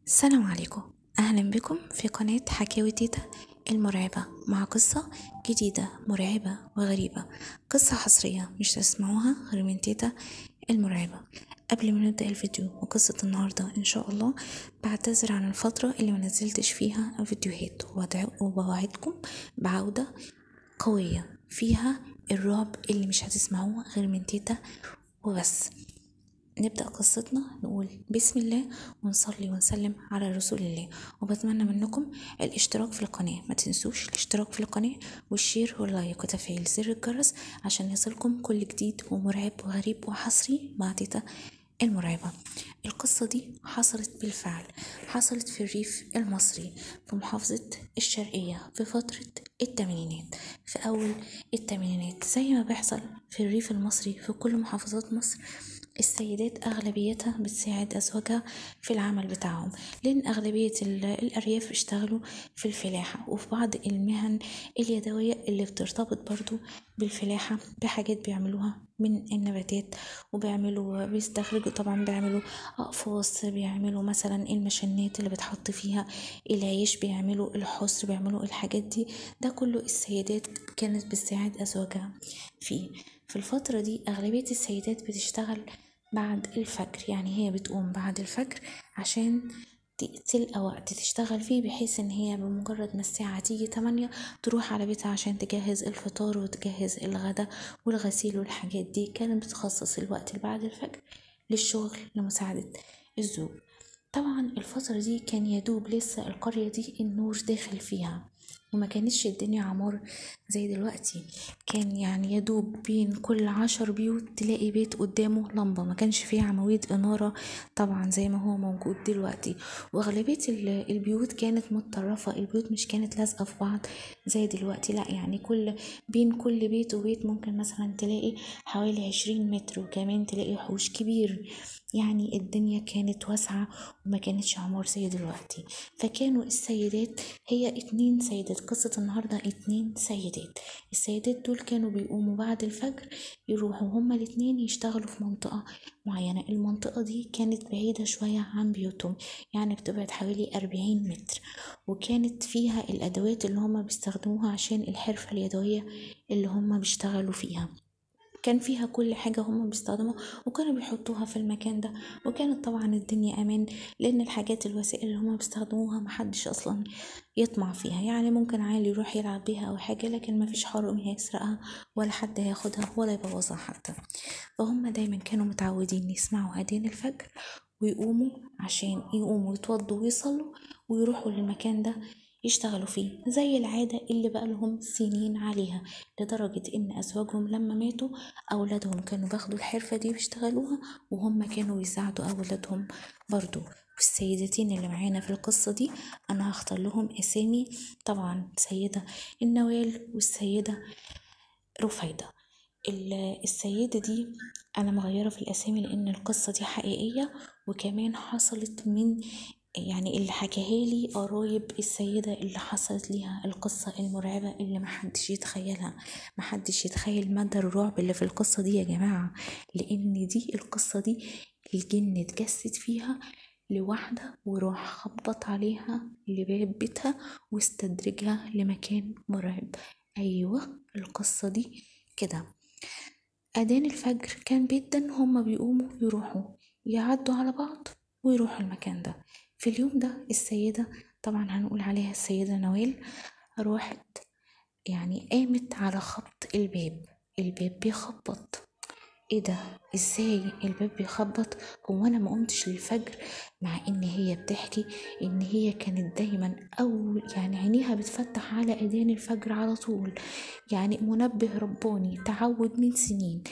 السلام عليكم، أهلا بكم في قناة حكاوي تيتا المرعبة مع قصة جديدة مرعبة وغريبة، قصة حصرية مش تسمعوها غير من تيتا المرعبة. قبل ما نبدأ الفيديو وقصة النهاردة إن شاء الله، بعتذر عن الفترة اللي ما نزلتش فيها فيديوهات، وبوعدكم بعودة قوية فيها الرعب اللي مش هتسمعوه غير من تيتا وبس. نبدأ قصتنا، نقول بسم الله ونصلي ونسلم على رسول الله، وبتمنى منكم الاشتراك في القناة، ما تنسوش الاشتراك في القناة وال share وال like وتفعيل زر الجرس عشان يصلكم كل جديد ومرعب وغريب وحصري مع تيتا المرعبة. القصة دي حصلت بالفعل، حصلت في الريف المصري في محافظة الشرقية في فترة الثمانينات، في أول الثمانينات. زي ما بيحصل في الريف المصري في كل محافظات مصر، السيدات أغلبيتها بتساعد أزواجها في العمل بتاعهم، لأن أغلبية الأرياف بيشتغلوا في الفلاحة وفي بعض المهن اليدوية اللي بترتبط برضو بالفلاحة بحاجات بيعملوها من النباتات، وبيعملوا بيستخرجوا طبعا، بيعملوا أقفاص، بيعملوا مثلا المشنات اللي بتحط فيها العيش، بيعملوا الحصر، بيعملوا الحاجات دي. ده كله السيدات كانت بتساعد أزواجها فيه. في الفترة دي أغلبية السيدات بتشتغل بعد الفجر، يعني هي بتقوم بعد الفجر عشان تلقى وقت تشتغل فيه، بحيث ان هي بمجرد ما الساعة تيجي 8 تروح على بيتها عشان تجهز الفطار وتجهز الغدا والغسيل والحاجات دي. كانت بتخصص الوقت اللي بعد الفجر للشغل لمساعدة الزوج. طبعا الفترة دي كان يدوب لسه القرية دي النور داخل فيها، وما كانتش الدنيا عمار زي دلوقتي، كان يعني يدوب بين كل 10 بيوت تلاقي بيت قدامه لمبة، ما كانش فيه عواميد إنارة طبعا زي ما هو موجود دلوقتي. وأغلبية البيوت كانت متطرفة، البيوت مش كانت لازقة في بعض زي دلوقتي، لا يعني كل بين كل بيت وبيت ممكن مثلا تلاقي حوالي 20 متر، وكمان تلاقي حوش كبير. يعني الدنيا كانت واسعة وما كانتش عمار زي دلوقتي. فكانوا السيدات، هي 2 سيدات، قصة النهاردة 2 سيدات. السيدات دول كانوا بيقوموا بعد الفجر يروحوا هما الاتنين يشتغلوا في منطقة معينة. المنطقة دي كانت بعيدة شوية عن بيوتهم، يعني بتبعد حوالي 40 متر، وكانت فيها الأدوات اللي هما بيستخدموها عشان الحرفة اليدوية اللي هما بيشتغلوا فيها. كان فيها كل حاجة هما بيستخدموها وكانوا بيحطوها في المكان ده، وكانت طبعا الدنيا امان، لان الحاجات الوسائل اللي هما بيستخدموها محدش اصلا يطمع فيها، يعني ممكن عيل يروح يلعب بيها او حاجة، لكن مفيش حرامي هيسرقها ولا حد هياخدها ولا يبوظها حتى. فهم دايما كانوا متعودين يسمعوا اذان الفجر ويقوموا، عشان يقوموا يتوضوا ويصلوا ويروحوا للمكان ده يشتغلوا فيه زي العادة اللي بقى لهم سنين عليها، لدرجة ان ازواجهم لما ماتوا اولادهم كانوا بياخدوا الحرفة دي ويشتغلوها، وهم كانوا بيساعدوا اولادهم برضو. والسيدتين اللي معانا في القصة دي انا هختار لهم اسامي، طبعا سيدة النوال والسيدة رفيدة. السيدة دي انا مغيرة في الاسامي لان القصة دي حقيقية، وكمان حصلت من يعني اللي حكاها لي قرايب السيدة اللي حصلت ليها القصة المرعبة اللي محدش يتخيلها، محدش يتخيل مدى الرعب اللي في القصة دي يا جماعة، لأن دي القصة دي الجن اتجسد فيها لوحدة وراح خبط عليها لباب بيتها واستدرجها لمكان مرعب. أيوة القصة دي كده. أذان الفجر كان بيدا، هما بيقوموا يروحوا يعدوا على بعض ويروحوا المكان ده. في اليوم ده السيدة، طبعا هنقول عليها السيدة نوال، روحت يعني قامت على خبط الباب، الباب بيخبط. ايه ده؟ ازاي الباب بيخبط؟ هو انا ما قمتش للفجر؟ مع ان هي بتحكي ان هي كانت دايما اول يعني عينيها بتفتح على اذان الفجر على طول، يعني منبه رباني تعود من سنين،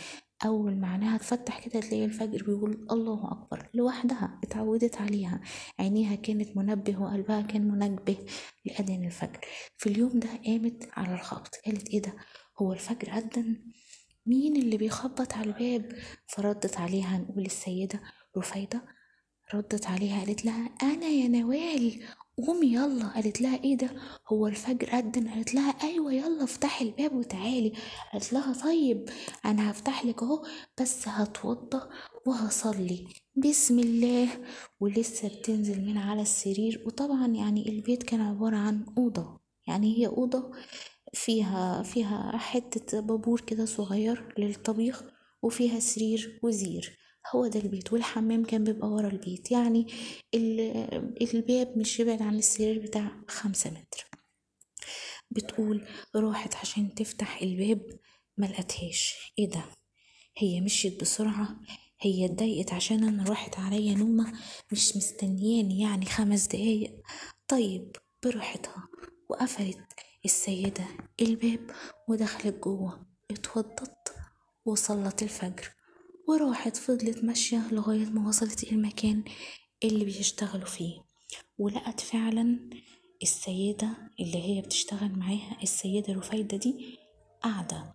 اول ما عينيها تفتح كده تلاقي الفجر بيقول الله اكبر لوحدها، اتعودت عليها، عينيها كانت منبه وقلبها كان منبه لاذان الفجر. في اليوم ده قامت على الخبط، قالت ايه ده؟ هو الفجر أذن؟ مين اللي بيخبط على الباب؟ فردت عليها، نقول السيدة رفيدة ردت عليها قالت لها انا يا نوال قومي يلا. قالت لها ايه ده؟ هو الفجر أذن؟ قالت لها ايوه يلا افتحي الباب وتعالي. قالت لها طيب انا هفتح لك اهو، بس هتوضى وهصلي بسم الله. ولسه بتنزل من على السرير، وطبعا يعني البيت كان عبارة عن أوضة، يعني هي أوضة فيها حتة بابور كده صغير للطبيخ، وفيها سرير وزير، هو ده البيت. والحمام كان بيبقى ورا البيت، يعني الباب مش يبعد عن السرير بتاع 5 متر. بتقول راحت عشان تفتح الباب ما لقتهاش. ايه ده؟ هي مشيت بسرعة، هي اتضايقت عشان انا راحت عليا نومة، مش مستنياني يعني 5 دقايق. طيب براحتها. وقفلت السيدة الباب ودخلت جوه، اتوضت وصلت الفجر، وراحت فضلت ماشية لغاية ما وصلت المكان اللي بيشتغلوا فيه، ولقت فعلا السيدة اللي هي بتشتغل معاها، السيدة رفايدة دي، قاعدة.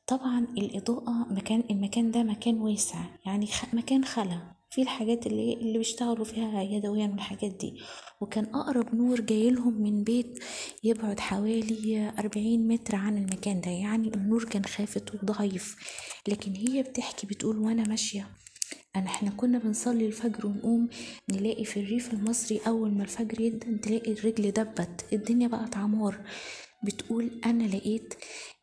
طبعا الإضاءة، المكان ده مكان واسع، يعني مكان خلا في الحاجات اللي بيشتغلوا فيها يدويا والحاجات دي، وكان أقرب نور جايلهم من بيت يبعد حوالي 40 متر عن المكان ده، يعني النور كان خافت وضعيف. لكن هي بتحكي بتقول وانا ماشية، احنا كنا بنصلي الفجر ونقوم نلاقي في الريف المصري اول ما الفجر يدن تلاقي الرجل دبت، الدنيا بقت عمار. بتقول انا لقيت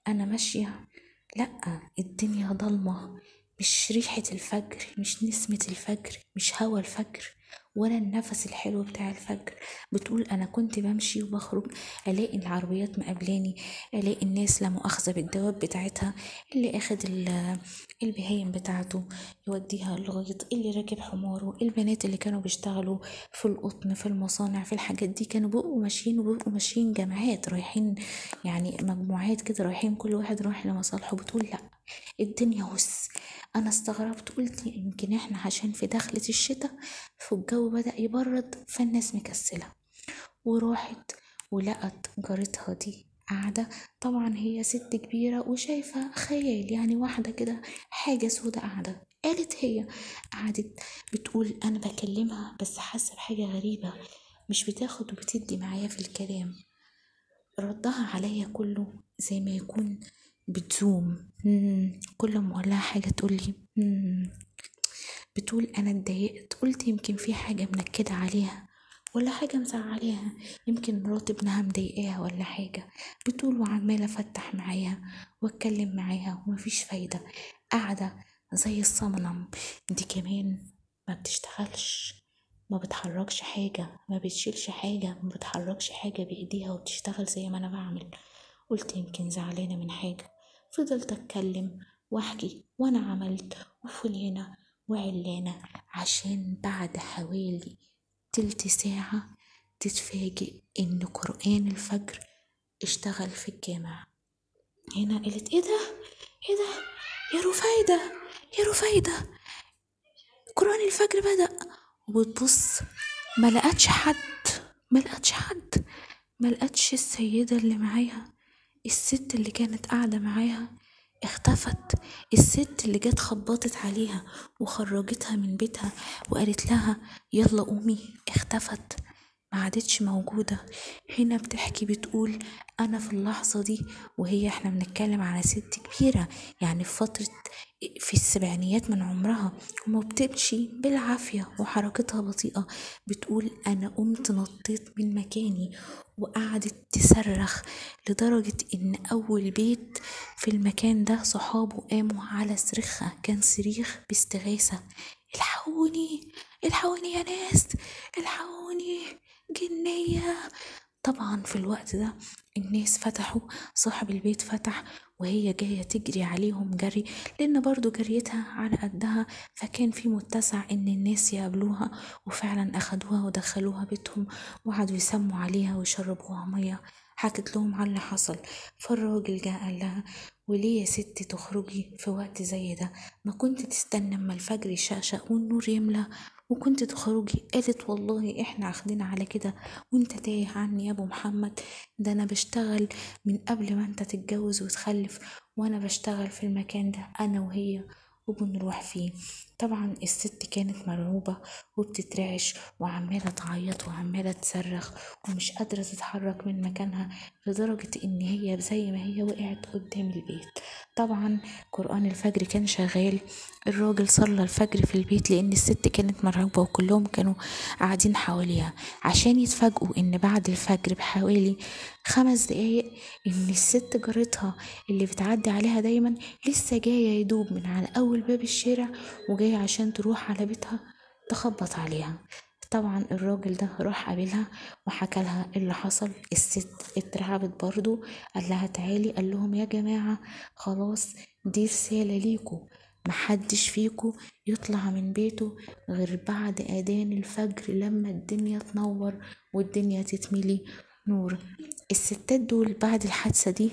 انا ماشية، لا الدنيا ضلمة، مش ريحة الفجر، مش نسمة الفجر، مش هوا الفجر، ولا النفس الحلو بتاع الفجر. بتقول انا كنت بمشي وبخرج الاقي العربيات مقابلاني، الاقي الناس لا مؤاخذة بالدواب بتاعتها، اللي اخد البهايم بتاعته يوديها الغيط، اللي راكب حماره، البنات اللي كانوا بيشتغلوا في القطن في المصانع في الحاجات دي كانوا بيبقوا ماشيين، وبيبقوا ماشيين جماعات رايحين، يعني مجموعات كده رايحين، كل واحد رايح لمصالحه. بتقول لا الدنيا هس. انا استغربت، قلت يمكن احنا عشان في دخلة الشتاء فالجو بدأ يبرد فالناس مكسلة. وراحت ولقت جارتها دي قاعدة، طبعا هي ست كبيرة وشايفة خيال، يعني واحدة كده حاجة سودة قاعدة. قالت هي قعدت بتقول انا بكلمها بس حاسة بحاجة غريبة، مش بتاخد وبتدي معايا في الكلام، ردها عليا كله زي ما يكون بتزوم، كل ما اقولها حاجة تقولي. بتقول انا اتضايقت، قلت يمكن في حاجة منكدة عليها ولا حاجة مزعلاها، يمكن مرات ابنها مضايقاها ولا حاجة. بتقول وعمالة افتح معاها واتكلم معاها ومفيش فايدة، قاعدة زي الصنم. دي كمان ما بتشتغلش، ما بتحركش حاجة، ما بتشيلش حاجة، ما بتحركش حاجة بايديها، وبتشتغل زي ما انا بعمل. قلت يمكن زعلانة من حاجة. فضلت اتكلم واحكي وانا عملت وفلانة وعلانة، عشان بعد حوالي تلت ساعة تتفاجئ ان قرآن الفجر اشتغل في الجامع. هنا قالت ايه ده، ايه ده يا رفايدة، يا رفايدة، قرآن الفجر بدأ. وبتبص ما لقتش حد، ما لقتش حد، ما لقتش السيدة اللي معاها، الست اللي كانت قاعدة معاها اختفت. الست اللي جت خبطت عليها وخرجتها من بيتها وقالت لها يلا قومي اختفت، ما عادتش موجودة. هنا بتحكي بتقول انا في اللحظة دي، وهي احنا بنتكلم على ست كبيرة، يعني في فترة في السبعينيات من عمرها، وما بتمشي بالعافية وحركتها بطيئة. بتقول انا قمت نطيت من مكاني وقعدت تصرخ لدرجة ان اول بيت في المكان ده صحابه قاموا على صريخها، كان صريخ باستغاثة، الحقوني الحقوني يا ناس، الحقوني جنية. طبعا في الوقت ده الناس فتحوا، صاحب البيت فتح، وهي جاية تجري عليهم جري، لان برضو جريتها على قدها، فكان في متسع ان الناس يقابلوها، وفعلا اخدوها ودخلوها بيتهم وقعدوا يسموا عليها ويشربوها مية. حكت لهم على اللي حصل. فالراجل جه قال لها وليه يا ستي تخرجي في وقت زي ده؟ ما كنت تستنى اما الفجر يشقشق والنور يملى وكنت تخرجي. قالت والله احنا اخدين على كده، وانت تايه عني يا ابو محمد، ده انا بشتغل من قبل ما انت تتجوز وتخلف، وانا بشتغل في المكان ده انا وهي وبنروح فيه. طبعا الست كانت مرعوبة وبتترعش وعمالة تعيط وعمالة تصرخ ومش قادرة تتحرك من مكانها، لدرجة ان هي زي ما هي وقعت قدام البيت. طبعا قرآن الفجر كان شغال، الراجل صلى الفجر في البيت لان الست كانت مرعوبة وكلهم كانوا قاعدين حواليها، عشان يتفاجئوا ان بعد الفجر بحوالي 5 دقايق ان الست جارتها اللي بتعدي عليها دايما لسه جاية يدوب من على اول باب الشارع وجاية عشان تروح على بيتها تخبط عليها. طبعا الراجل ده راح قابلها وحكى لها اللي حصل. الست اترعبت برضو، قال لها تعالي، قال لهم يا جماعة خلاص دي رسالة ليكو، محدش فيكو يطلع من بيته غير بعد اذان الفجر لما الدنيا تنور والدنيا تتملي نور. الستات دول بعد الحادثة دي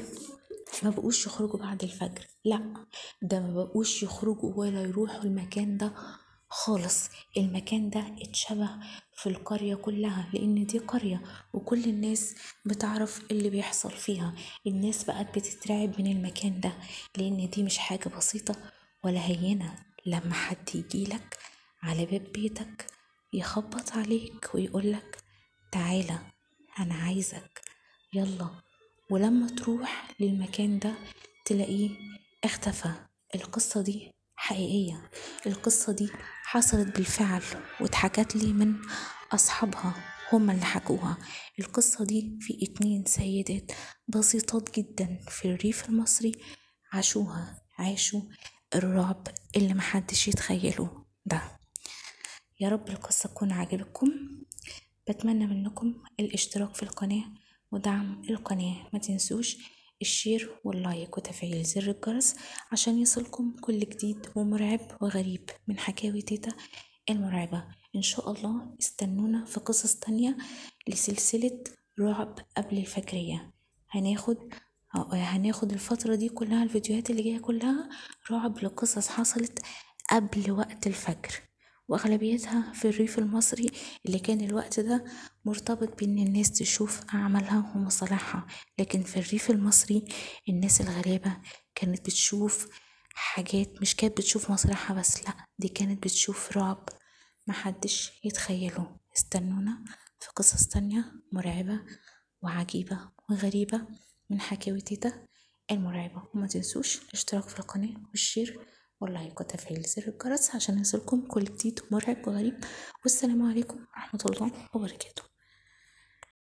ما بقوش يخرجوا بعد الفجر، لا ده ما بقوش يخرجوا ولا يروحوا المكان ده خالص. المكان ده اتشبه في القرية كلها، لان دي قرية وكل الناس بتعرف اللي بيحصل فيها. الناس بقت بتترعب من المكان ده، لان دي مش حاجة بسيطة ولا هينة لما حد يجيلك على باب بيتك يخبط عليك ويقولك تعالى انا عايزك يلا، ولما تروح للمكان ده تلاقيه اختفى. القصة دي حقيقية، القصة دي حصلت بالفعل واتحكت لي من أصحابها، هما اللي حكوها. القصة دي في 2 سيدات بسيطات جدا في الريف المصري عاشوها، عاشوا الرعب اللي محدش يتخيله ده. يا رب القصة تكون عجبتكم، بتمنى منكم الاشتراك في القناة ودعم القناة، ما تنسوش ال share وال like وتفعيل زر الجرس عشان يصلكم كل جديد ومرعب وغريب من حكاوي تيتا المرعبة. ان شاء الله استنونا في قصص تانية لسلسلة رعب قبل الفجرية. هناخد الفترة دي كلها، الفيديوهات اللي جاية كلها رعب لقصص حصلت قبل وقت الفجر، واغلبيتها في الريف المصري اللي كان الوقت ده مرتبط بان الناس تشوف اعمالها ومصالحها، لكن في الريف المصري الناس الغلابة كانت بتشوف حاجات، مش كانت بتشوف مصالحها بس، لا دي كانت بتشوف رعب محدش يتخيله. استنونا في قصص تانية مرعبة وعجيبة وغريبة من حكاوي تيتا المرعبة، وما تنسوش الاشتراك في القناة وال share وال like وتفعيل زر الجرس عشان يصلكم كل جديد ومرعب وغريب. والسلام عليكم ورحمة الله وبركاته.